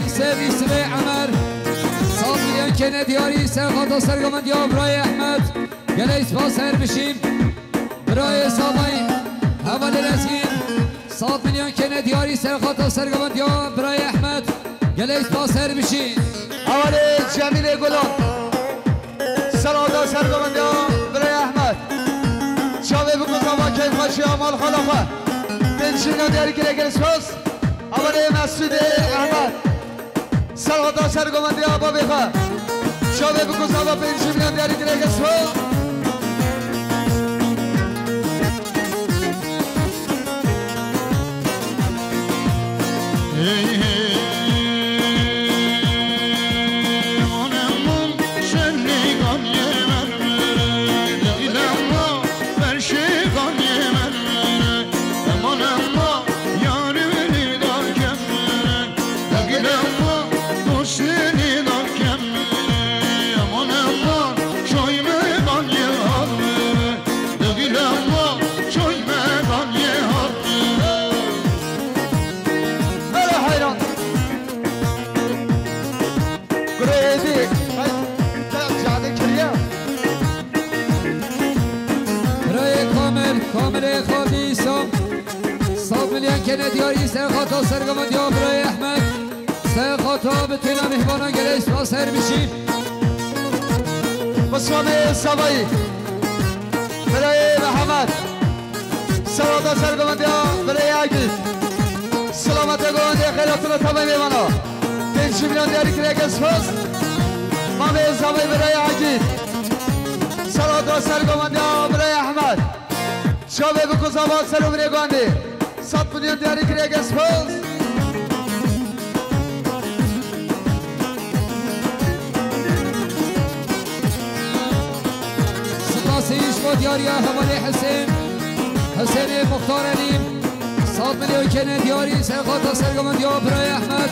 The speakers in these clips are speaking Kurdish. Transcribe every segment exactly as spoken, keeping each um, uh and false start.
Ser Yusufê Emer. Sed milyon kene diyarî ser xata sergovendiya birayê Ehmed. Gelek spas her bişîn. Birayê Zavayî, hevalê Lezgîn. Sed milyon kene diyarî ser xata sergovendiya birayê Ehmed. Gelek spas her bişîn. Hevalê Cemîlê Gulan. Ser xata sergovendiya birayê Ehmed. Çavê biko zava keyfxweşiya mal xala xwe. Pêncî milyon diyarî kire gelek spas. Hevalê Mesûdê Ehmed. Ser xata sergovendiya bavê xwe. Çavê biko zava pêncî milyon diyarî kire gelek spas. Hele heyran. Gurê êdî, hey, te cadê kiriye. Birayê Kamil, Kamilê Xabî Sam. Sed milyon kene diyarî ser xata sergovendiya birayê Ehmed. Ser xata bitîna mîhvanan gelek spas her bişîn. Bismamê Zavayî. Birayê Mihemed. Ser xata sergovendiya birayê Egîd. Selametê govendê xeyratine tevayê mêvana. Pêncî milyon diyarî kire gelek spas. Mamê Zavayî birayê Egîd. Ser xata sergovendiya birayê Ehmed. Çavê biko zava ser û birê govendê. Sed milyon diyarî kire gelek spas. Spasî ji bo diyariya hevalê Hisên. Hisênê Muxtar Elî. Sed milyon kene diyarî ser xata sergovendiya birayê Ehmed.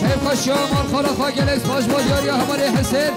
Keyfxweşiya mal xala xwe gelek spas ji bo diyariya hevalê Hisên.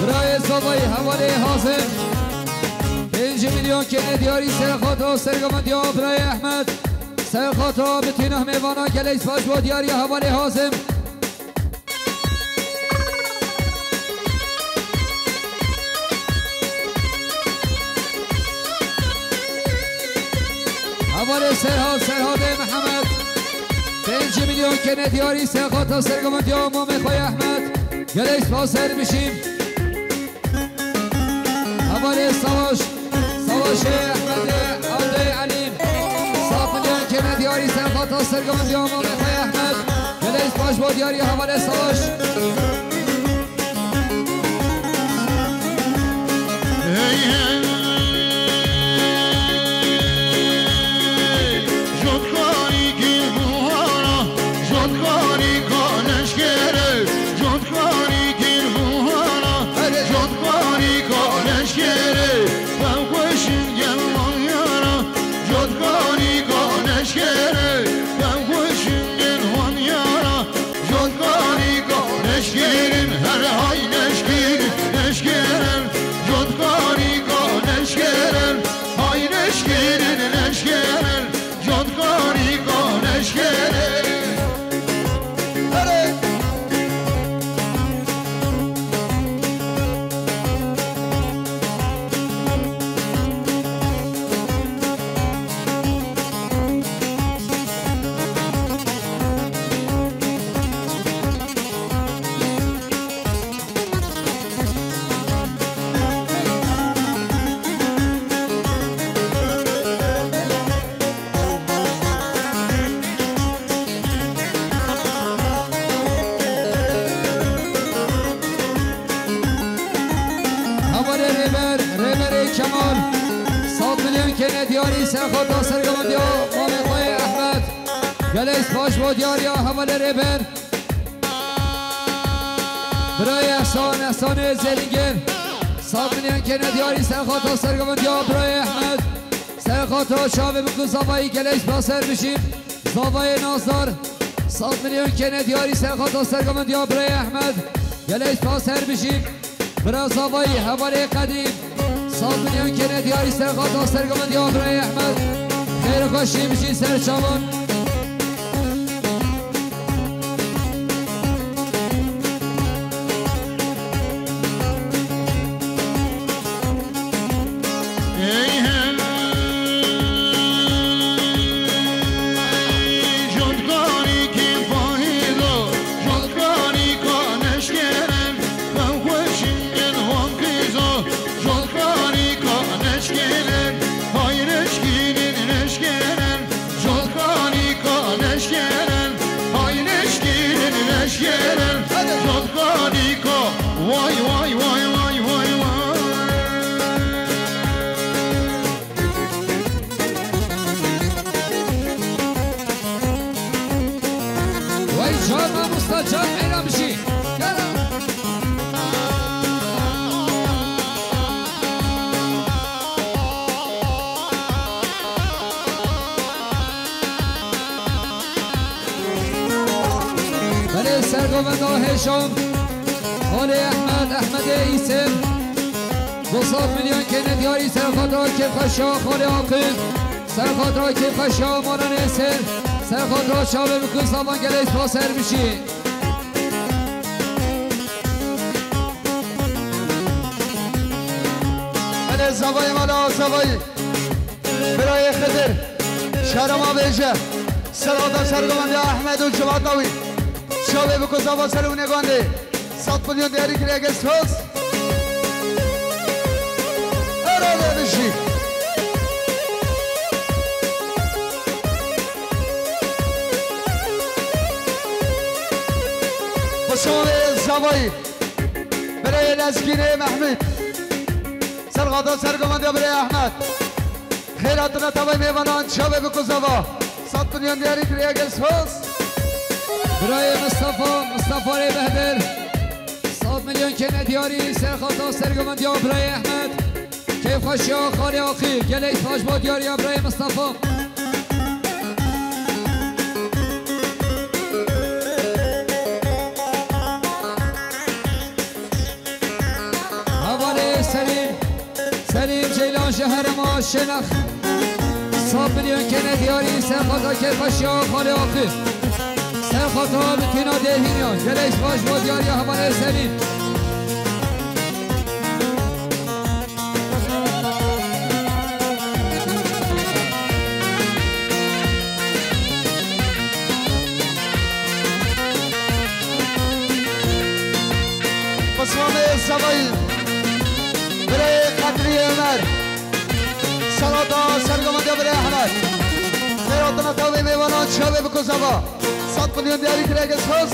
Birayê Zavayî hevalê Hazim. Pêncî milyon kene diyarî ser xata sergovendiya birayê Ehmed. Ser xata bitîna mêvana gelek spas ji bo diyariya hevalê Hazim. Hevalê Serhat, Serhatê Mihemed. Pêncî milyon kene diyarî ser xata sergovendiya mamê xwe Ehmed. Gelek spas her bişîn. Hevalê Savaş, Savaşê Ehmedê, Ewdê Elî. Sed milyon kene diyarî ser xata sergovendiya mamê xwe Ehmed. Gelek spas ji bo diyariya hevalê Savaş. Hevalê Rêber, Rêberê Kemal. Sed milyon kêne diyarî serxata sergevendiya Mamê xwe yê Ehmed. Gelê spas bo diyariya hevalê Rêber. Birayê Ehsan, Ehsanê Zêrîngir. Sed milyon kêne diyarî serxata sergevendiya birayê Ehmed. Serxata çavê bikû zavayî gelê spas her bijî. Zavayê Nazdar. Sed milyon kêne diyarî serxata sergevendiya birayê Ehmed. Gelê spas her bijî. Bira zavayî hevalê Qedîr. Sed milyon kêne diyarî serxata sergevendiya birayê Ehmed. Xêr û xweşî bijî ser çavan. Ey hey, jotkarî kî fayîlo, jotkarî ka neşkêrin, ben xweşîn wan qîzo, jotkarî ka neşkêrin, hay neşkînin neşkêrin, jotkarî ka neşkêrin, hay neşkînin neşkêrin, jotkarî ka, vay, vay, vay, vay, vay, vay. Wey can mamosta can, eyran bijî. Gel. Belê sergovenda hêşan. Xalê Ehmed, Ehmedê Îsêr. Du sed milyon kêne diyarî serxata kêfxweşiya xalê Aqil. Serxata kêfxweşiya Maranê Sêr. Serxata çavê bikû zavan gelê spas her bijî. Belê zavayê mala zavayî. Birayê Xidir. Şerema bêje. Serxata sergovendiya Ehmed û civata wî. Çavê bikû zava ser û negandê. Sed milyon diyarî kiriye, gelê spas. Herhalde bijî. Bi şanê zavayî. Birayê Lezgînê Mehmûd. Serxata sergovendiya birayê Ehmed. Xêr hatine tavayê mêvanan, çavê bikû zava. Sed milyon diyarî kiriye, gelê spas. Birayê Mistefa, Mistefa Rê Behdir. Sed milyon kêne diyarî serxata sergovendiya birayê Ehmed. Kêfxweşiya xalê Aqil, gelê spas bo diyariya birayê Mistefa. Hevalê Selîm, Selîm Ceylan ji herêma Şênex. Sed milyon kêne diyarî serxata kêfxweşiya xalê Aqil. Serxata bi tîna dêrhîniyan. Gelê spas bo diyariya hevalê Selîm. Pismamê zavayî. Birayê Qedrî Ömer. Serxata sergovendiya birayê Ehmed. Xêr hatine tavê mêvanan, çavê bikû zava. Sed milyon diyarî kiriye, gelê spas.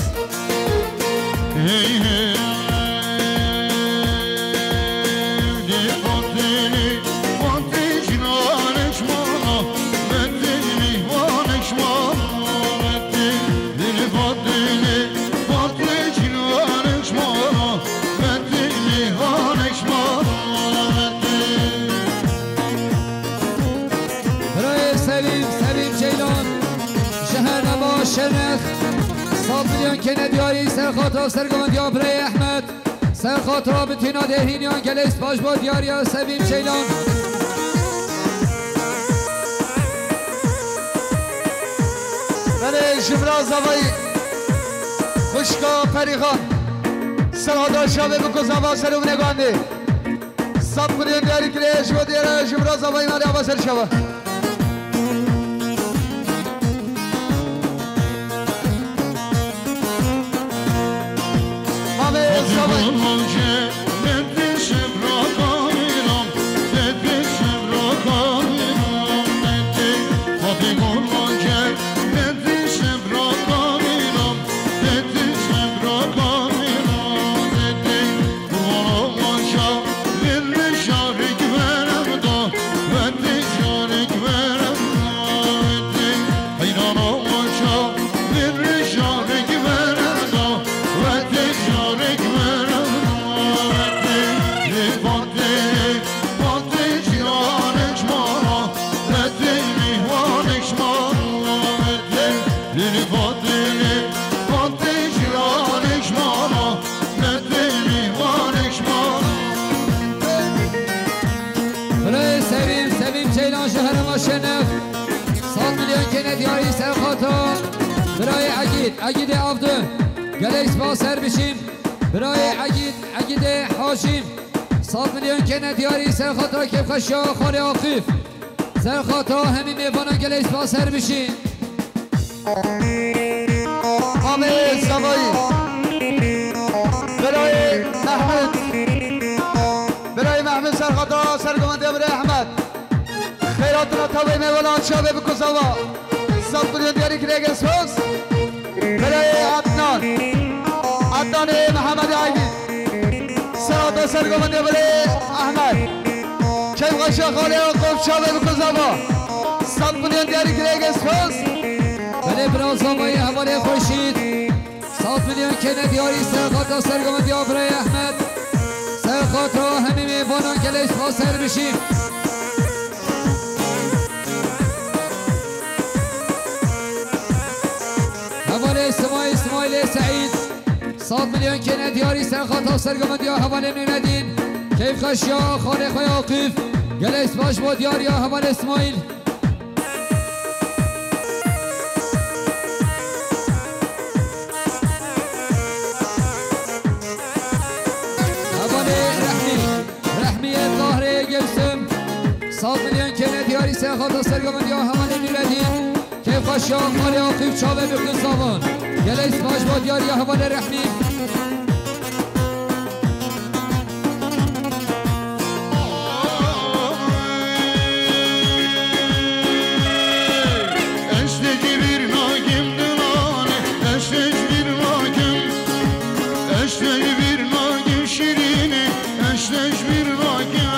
Hey, hey. Birayê Selîm, Selîm Ceylan, ji herêma Şênex, sed milyon kêne diyarî serxata sergovendiya birayê Ehmed. Serxata bi tîna dêrhîniyan, gelê spas bo diyariya Selîm Ceylan. Belê ji bira zavayî xwişka Perîxan. Serxata çavê bikû zava ser û binê gandê. Sed milyon diyarî kiriye ji bo diyara ji bira zavayî malê ava ser çava. Mamê zavayî. Îlan ji herêma Şenex, sed milyon kêne diyarî serxata birayê Egîd, Egîdê Avdu. Gelek spas, ser biçîn. Birayê Egîd, Egîdê Hacî, sed milyon kêne diyarî serxata kêfxweşiya xalê Aqîf. Serxata hemî mêvanan gelek spas, ser biçîn. Amê Zavayî. Birayê Mehmet. Birayê Mehmet serxata sergovendê birayê Ehmed. Xeyratına tavê mêvanan çavê biko zava. Sed milyon diyarî kirêge söz. Birayê Adnan. Adnanê Mehemedê Aydî. Serata sergovendê birê Ehmed. Keyfxweşiya xalê Yaqûb çavê biko zava. Sed milyon diyarî kirêge söz. Belê bira Zavayî hevalê Xurşîd. Sed milyon kêne diyarî serxata sergovendiya birayê Ehmed. Serxata hemî mêvanan gelek spas, ser biçîn. Hevalê Sima Îsmaîlê Seîd. Sed milyon kêne diyarî serxata sergovendiya hevalê Nûredîn. Keyfxweşiya xalê xwe Aqîf. Gelek spas bo diyariya hevalê Îsmaîl. Hevalê Rehmî. Rehmiyê Tahirê Gevsim. Sed milyon kêne diyarî serxata sergovendiya hevalê Nûredîn. Keyfxweşiya xalê Aqîf çavê biko zavan. Gelek spas bo diyariya hevalê Rehmî. Ez te ji bîr nakim dilane, ez te ji bîr nakim. Ez te ji bîr nakim şîrînê, ez te ji bîr nakim.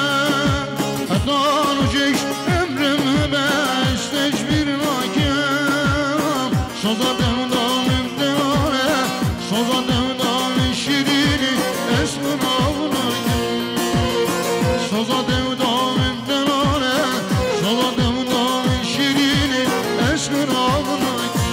Heta rojek emrim hebe, ez te ji bîr nakim. Soza dewda min dilane, soza dewda min şîrînê, ez xwe nav nakim. Soza dewda min dilane, soza dewda min şîrînê, ez xwe nav nakim.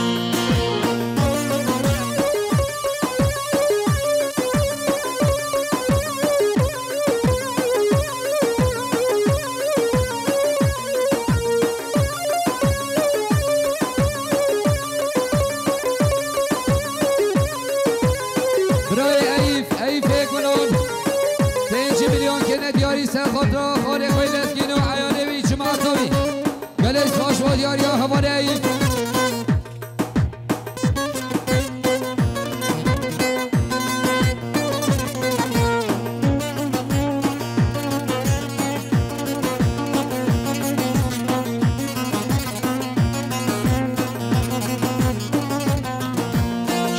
Birayê Eyîf, Eyîfê Gulan, pêncî milyon kêne diyarî serxata xalê xwe Lezgîn û eyalê wî, cemaeta wî. Gelek spas bo diyariya hevalê Eyîf.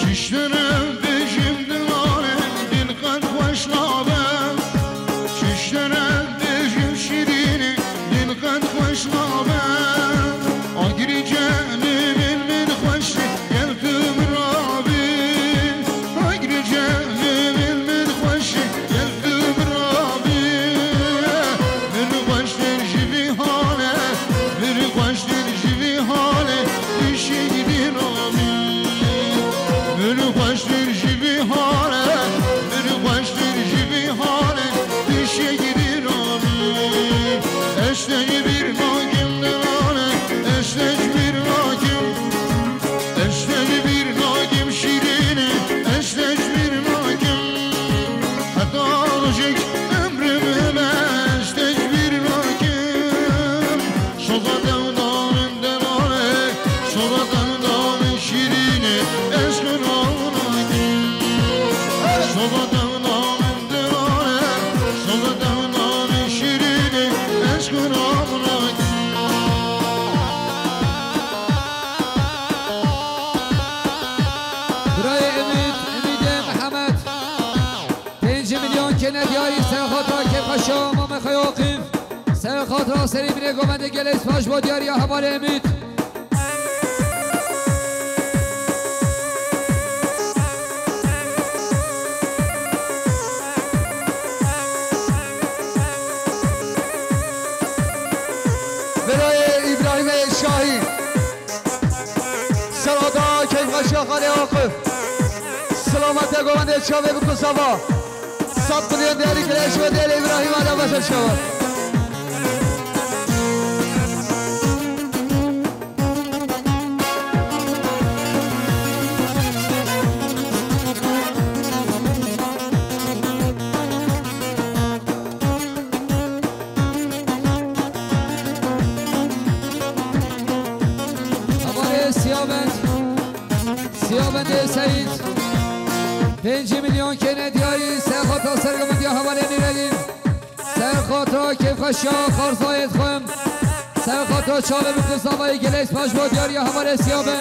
Çiştine bêjim dilane, dil qet xweş nabe. Çiştine bêjim şîrînê, dil qet xweş nabe. Agirê cenê min, min xweş e, gel tu min rabî. Agirê cenê min, min xweş e, gel tu min rabî. Min xweştir ji vî hale, min xweştir ji vî hale, tu şehîdî rabî. Min xweştir ji vî hale, min xweştir ji vî hale, tu şehîdî rabî. Ez te ji bîr nakim dilane, ez te ji bîr nakim. Ez te ji bîr nakim şîrînê, ez te ji bîr nakim. Heta rojek emrim hebe, ez te ji bîr nakim. Soza dewda min dilane, soza dewda min şîrînê, ez xwe nav nakim. Soza dewda min dilane, soza dewda min şîrînê, ez xwe nav nakim. Birayê Emîd, Emîdê Mihemed. Pêncî milyon kêne diyarî serxatra kêfxweşa mamê xwe Aqîf. Serxatra serî birê govendê gelek spas bo diyariya hevalê Emîd. Birayê Îbrahîmê Şahî. Serxata keyfxweşiya xalê Aqif. Silamete govendê çavê biko sava. Sed milyon diyarî kire şo dêlê Îbrahîm Ala Beşer şewa. Pêncî milyon kêne diyarî, ser xatra sergomindiya hevalê Nîredîn. Ser xatra kêfxweşiya xarzayê dixwim. Ser xatra çavê min ku zavayê gelê spas bo diyariya hevalê Siya be.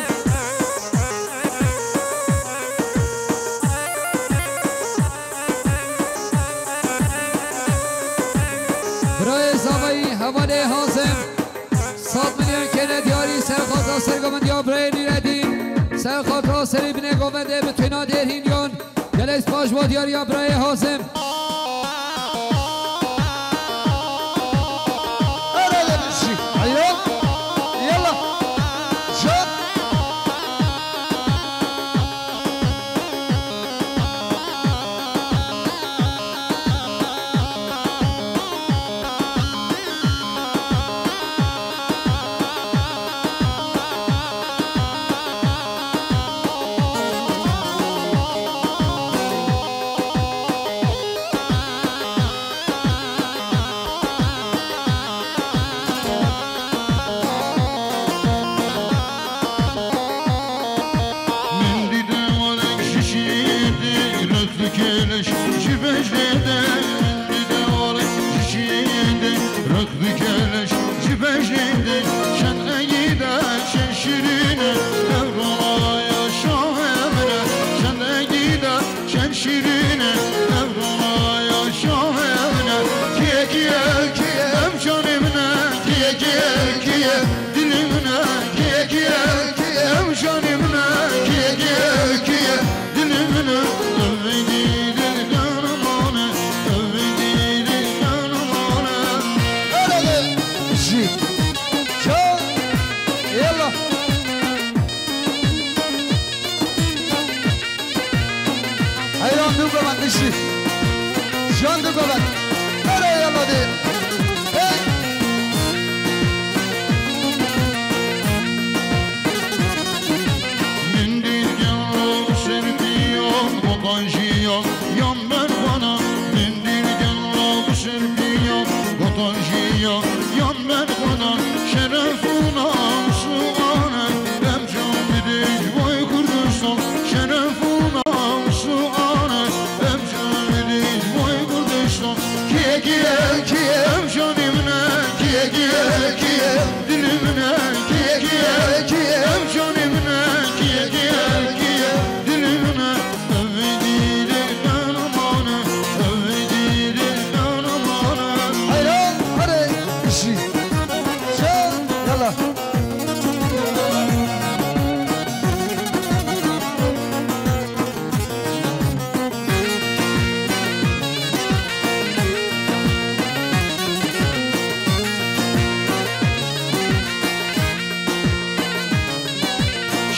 Birayê zavayî hevalê Hazim. Sed milyon kêne diyarî ser xatra sergomindiya birayê Nîredîn. Ser xatra serê binê govendê bi tûna dêrhîndiyan. Gelek spas bo diyariya birayê Hazim. Erê de bişî. Heyran. Yalla. Can. Min dî dewarek ji şîrê de, rextî keleş ji vejrê de. Min dî dewarek ji şîrê de, rextî keleş ji vejrê de. Çend egî de, çend şîrîn e, ev raya şahê min e. Çend egî de, çend şîrîn e, ev raya şahê min e. Kî ye, kî ye, kî ye, ev canê min e. Kî ye, kî ye, kî ye, dilê min e. Kî ye, kî ye, kî ye, ev canê min e. Kî ye, kî ye, kî ye, dilê min e. Ev ê dî dil derman e, ev ê dî dil derman e. Hele de, jî. Can, yalla. Heyran du govend dişî. Can du govend. Erê yalla de. Hey. Min dîr gelo serpiya, botan jiya, yan berxwana. Min dîr gelo serpiya, botan jiya, yan berxwana. Şeref û namus û ane, em can bidê ji boy Kurdistan. Şeref û namus û ane, em can bidê ji boy Kurdistan. Kiye, kiye, kiye, em canê min e. Kiye, kiye, kiye, dilê min e. Kiye, kiye, kiye, em canê min e. Kiye, kiye, kiye, dilê min e. Ev ê dî dil derman e, ev ê dî dil derman e. Heyran, hadi, işi. Çal, yalla.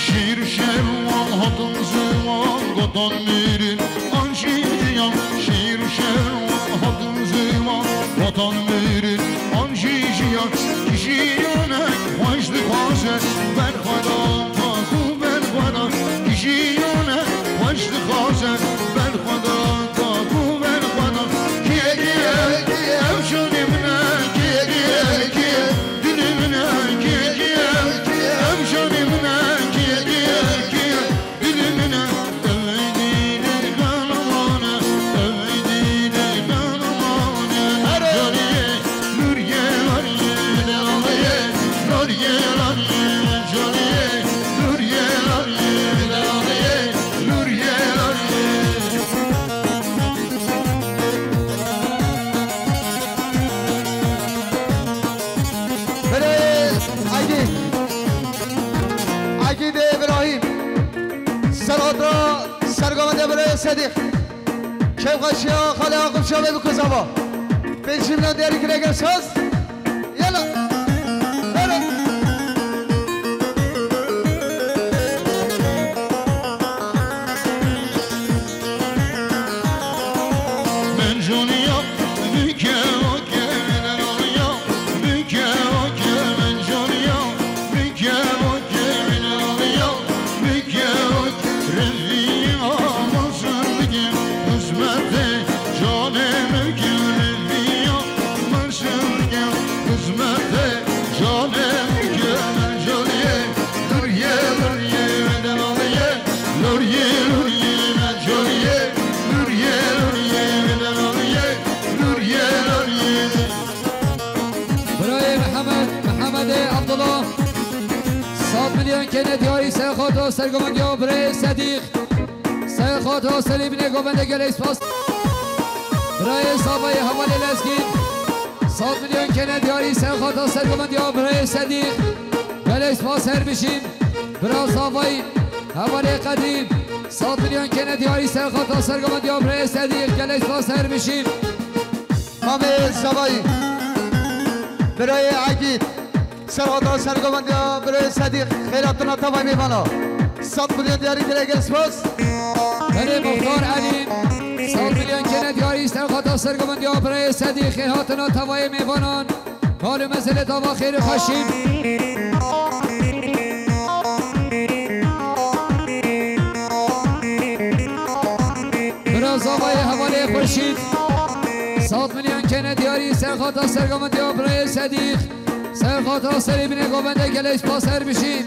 Şîr û şerwan hatin ziwan, gotan mirin an jî jiyan. Şîr û şerwan hatin ziwan, gotan mirin an jî jiyan. Kî jiyanek xweş dixwaze, berxwedan tak û berxwedan. Kî jiyanek xweş dixwaze, berxwedan tak û berxwedan. Kiye, kiye, kiye, ev canê min e. Kiye, kiye, kiye, dilê min e. Kiye, kiye, kiye, ev canê min e. Kiye, kiye, kiye, dilê min e. Ev ê dî dil derman e, ev ê dî dil derman e. Erê! Canê, lûriyê, lûriyê, lûriyê, lûriyê, lûriyê, lûriyê, lûriyê, lûriyê, lûriyê. Birê Aydî. Aydî de Îbrahîm. Serhatra sergovendê birê Sedîq. Kêfxweşiya xalê Yaqûb Şavê bi kuzava. Pêncî milyon diyarî kire gel saz. Yala. Bere. Min cûniya bike oke, min cûniya bike oke, min cûniya bike oke, min cûniya bike oke. Reviya min zindgî xizmetê canê min ke, reviya min zindgî xizmetê Kene diyarî serxata sergovendiya birayê Sedîq. Serxata serî binê govende gelek spas. Birayê Zavayê hevalê Lezgîn. Sed milyon kene diyarî serxata sergovendiya birayê Sedîq. Gelek spas her bijîn. Bira Zavayê hevalê Qedî. Sed milyon kene diyarî serxata sergovendiya birayê Sedîq. Gelek spas her bijîn. Mamê Zavayê. Birayê Egîd. Serxata sergovendiya birayê Sedîq, xêr hatina tavayê mêvana. Sed milyon diyarî kire, gelek spas. Belê Muxtar Elî, sed milyon kene diyarî serxata sergovendiya birayê Sedîq, xêr hatina tavayê mêvanan. Kal û mezelê tava xêr û xweşî. Bira Zavayê hevalê Xurşîd. Sed milyon kene diyarî serxata sergovendiya birayê Sedîq. Serxata serî binê govende gelek spas her bijîn.